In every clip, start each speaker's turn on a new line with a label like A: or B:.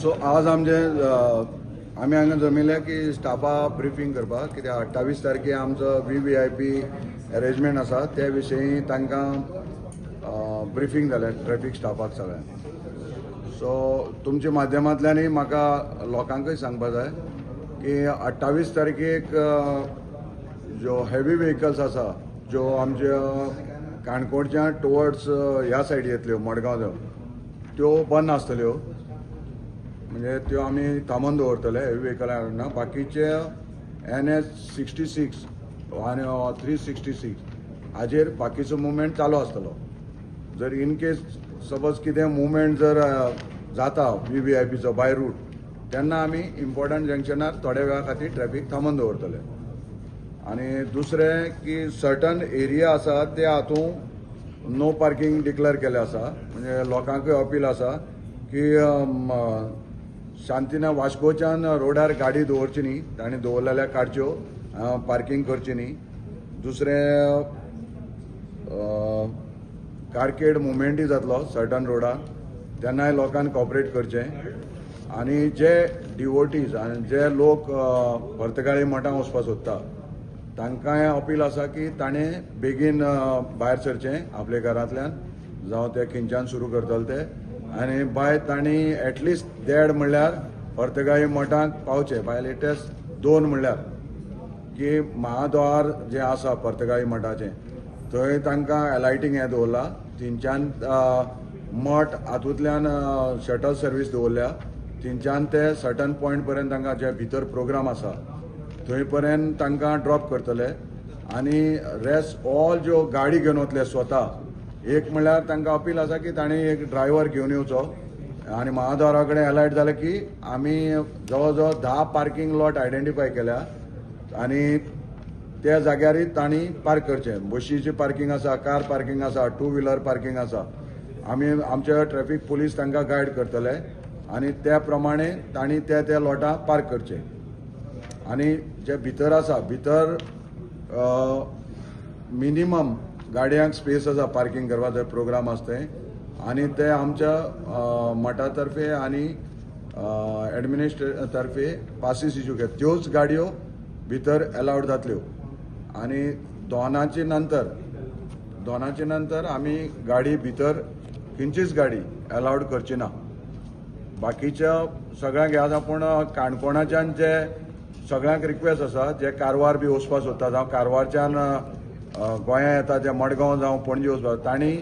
A: So आज आमचे आमी हांगा जमिल्ले की स्टाफा ब्रिफींग करपाक, कित्याक 28 तारखे आमचो VVIP arrangement आसा, ते विशयी तांकां ब्रिफींग जालें ट्रॅफीक स्टाफाक सगळ्यांक. सो तुमच्या माध्यमांतल्यानूय म्हाका लोकांकूय सांगपा जाय की 28 तारखेक ज्यो हेवी व्हेकल्स आसा, ज्यो आमच्या काणकोणच्यान टुवर्ड्स ह्या सायडी येतल्यो मडगांव, त्यो बंद आसतल्यो, म्हणजे त्यो आमी थांबोवन दवरतले हेवी व्हेकलां ना. बाकीचे NH 66 आनी 366 हाजेर बाकीचो मुवमेंट चालू आसतलो. जर इन केस सपोज कितें मुवमेंट जर जाता VVIPचो बाय रूट, तेन्ना आमी इम्पॉर्टंट जंक्शनार थोड्या वेळा खातीर ट्रॅफीक थांबोवन दवरतले. आनी दुसरें की सर्टन एरिया आसा ते हातूंत नो पार्किंग डिक्लेअर केलें आसा, म्हणजे लोकांकूय अपील आसा की शांतीन वास्कोच्यान रोडार गाडी दवरची न्ही, तांणी दवरलेल्या काडच्यो, पार्किंग करची न्ही. दुसरें कारकेड मुवमेंटूय जातलो सर्टन रोडार, तेन्नाय लोकांक कॉपरेट करचें. आनी जे डिवोटीज आनी जे लोक पर्तगाळी मठांत वचपाक सोदता तांकांय अपील आसा की ताणें बेगीन भायर सरचें आपल्या घरांतल्यान, जावं ते खंयच्यान सुरू करतले ते, आनी बाय तांणी एटलिस्ट 1.5 म्हणल्यार पर्तगाळी मठांत पावचे, बाय लेटेस्ट 2 म्हणल्यार की महाद्वार जें आसा पर्तगाळी मठाचें थंय तांकां एलायटींग हें दवरलां, थंयच्यान मठ हातूंतल्यान शटल सर्वीस दवरल्या, थंयच्यान ते सर्टन पॉयंट पर्यंत तांकां जे भितर प्रोग्राम आसा थंय पर्यंत तांकां ड्रॉप करतले. आनी रेस्ट ऑल ज्यो गाडी घेवन वतले स्वता, एक म्हणल्यार तांकां अपील आसा की तांणी एक ड्रायव्हर घेवन येवचो आनी महाद्वारा कडेन एलायट जालें की आमी जवळ जवळ 10 पार्किंग लॉट आयडेंटिफाय केल्या आनी त्या जाग्यारय तांणी पार्क करचें. बशीची पार्किंग आसा, कार पार्किंग आसा, टू व्हिलर पार्किंग आसा, आमी आमचे ट्रॅफीक पुलीस तांकां गायड करतले आनी त्या प्रमाणे तांणी त्या त्या लॉटां पार्क करचें. आनी जे भितर आसा, भितर मिनिमम गाडयांक स्पेस आसा पार्किंग करपाक जर प्रोग्राम आसा थंय, आनी ते आमच्या मठा तर्फे आनी एडमिनिस्ट्रेशन तर्फे पासीस इश्यू केले, त्योच गाडयो भितर एलावड जातल्यो. आनी दोनाचे नंतर आमी गाडी भितर खंयचीच गाडी एलावड करची ना. बाकीच्या सगळ्यांक हें आसा, पूण काणकोणाच्यान जे सगळ्यांक रिक्वेस्ट आसा, जे कारवार बी वचपाक सोदता, जावं कारवारच्यान गोंया येता, जे मडगांव जावं पणजे वचपाक, तांणी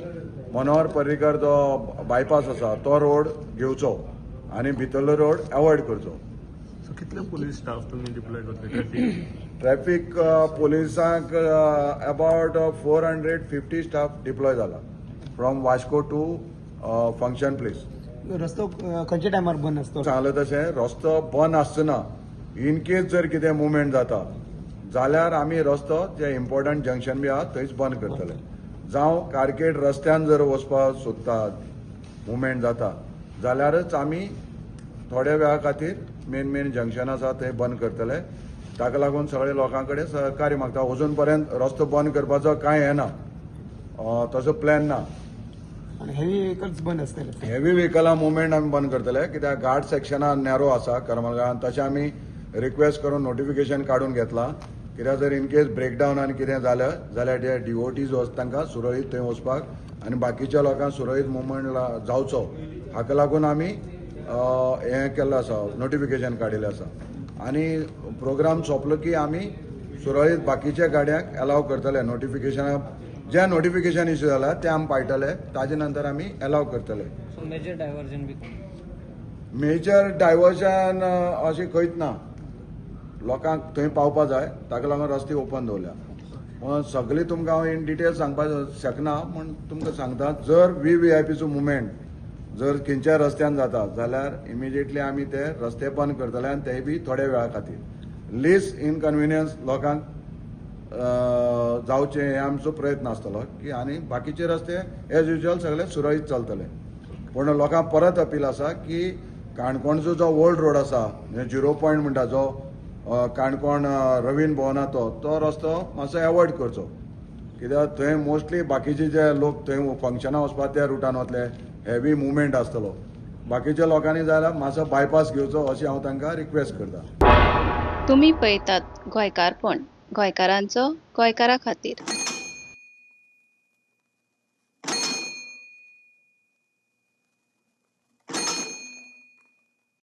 A: मनोहर पर्रीकर जो बायपास आसा तो रोड घेवचो आनी भितरलो रोड एवॉयड करचो.
B: सो कितले पुलीस स्टाफ तुमी डिप्लॉय करतले ट्रॅफीक?
A: ट्रॅफीक पुलिसांक अबावट 450 स्टाफ डिप्लॉय जाला from Vasco to function place.
C: रस्तो खंयच्या टायमार बंद आसतो?
A: सांगलें तशें रस्तो बंद आसचो ना, इन केस जर कितें मुवमेंट जाता जाल्यार आमी रस्तो जे इम्पॉर्टंट जंक्शन बी आहा थंयच बंद करतले. जावं कारकेड रस्त्यान जर वचपाक सोदता मुवमेंट जाता जाल्यारच आमी थोड्या वेळा खातीर मेन मेन जंक्शन आसा थंय बंद करतले. ताका लागून सगळे लोकां कडेन सहकार्य मागता. अजून पर्यंत रस्तो बंद करपाचो कांय हें ना, तसो प्लॅन ना.
C: हेवी व्हेकल्स बंद आसतले?
A: हेवी व्हेकलां मुवमेंट आमी बंद करतले, कित्याक घाट सेक्शनान नॅरो आसा करमलगांव, तशें आमी रिक्वेस्ट करून नोटिफिकेशन काडून घेतलां, कित्याक जर इन केस ब्रेकडावन आनी कितें जालें जाल्यार जे डिवोटीज वच तांकां सुरळीत थंय वचपाक आनी बाकीच्या लोकांक सुरळीत मुवमेंट जावचो हाका लागून आमी हें केल्लें आसा, नोटिफिकेशन काडिल्लें आसा. आनी प्रोग्राम सोंपलो की आमी सुरळीत बाकीच्या गाडयांक एलाव करतले. नोटिफिकेशन जे नोटिफिकेशन इश्यू जाला तें आमी पाळटले, ताजे नंतर आमी एलाव करतले.
D: सो मेजर डायवर्जन बी?
A: मेजर डायवर्जन अशें खंयच ना, लोकांक थंय पावपा जाय, ताका लागून रस्ते ओपन दवरल्या. म्हणून सगळी तुमकां हांव इन डिटेल सांगपाक शकना, पूण तुमकां सांगता जर VVIPचो मुवमेंट जर खंयच्या रस्त्यान जाता जाल्यार इमिजिएटली आमी ते रस्ते बंद करतले आनी तेय बी थोड्या वेळा खातीर. लीस्ट इनकन्विनियन्स लोकांक जावचें हे आमचो प्रयत्न आसतलो की, आनी बाकीचे रस्ते एज युजल सगळे सुरळीत चलतले. पूण लोकांक परत अपील आसा की काणकोणचो जो ओल्ड रोड आसा, म्हणजे 0 पॉयंट म्हणटा जो काणकोण रवीन भवना तो रस्तो मातसो एवॉयड करचो, कित्याक थंय मोस्टली बाकीचे जे लोक थंय फंक्शनां वचपाक त्या रुटान वतले, हेवी मुवमेंट आसतलो. बाकीच्या लोकांनी जाल्यार मातसो बायपास घेवचो अशें हांव तांकां रिक्वेस्ट करता.
D: तुमी पळयतात गोंयकारपण, गोंयकारांचो गोंयकारा खातीर.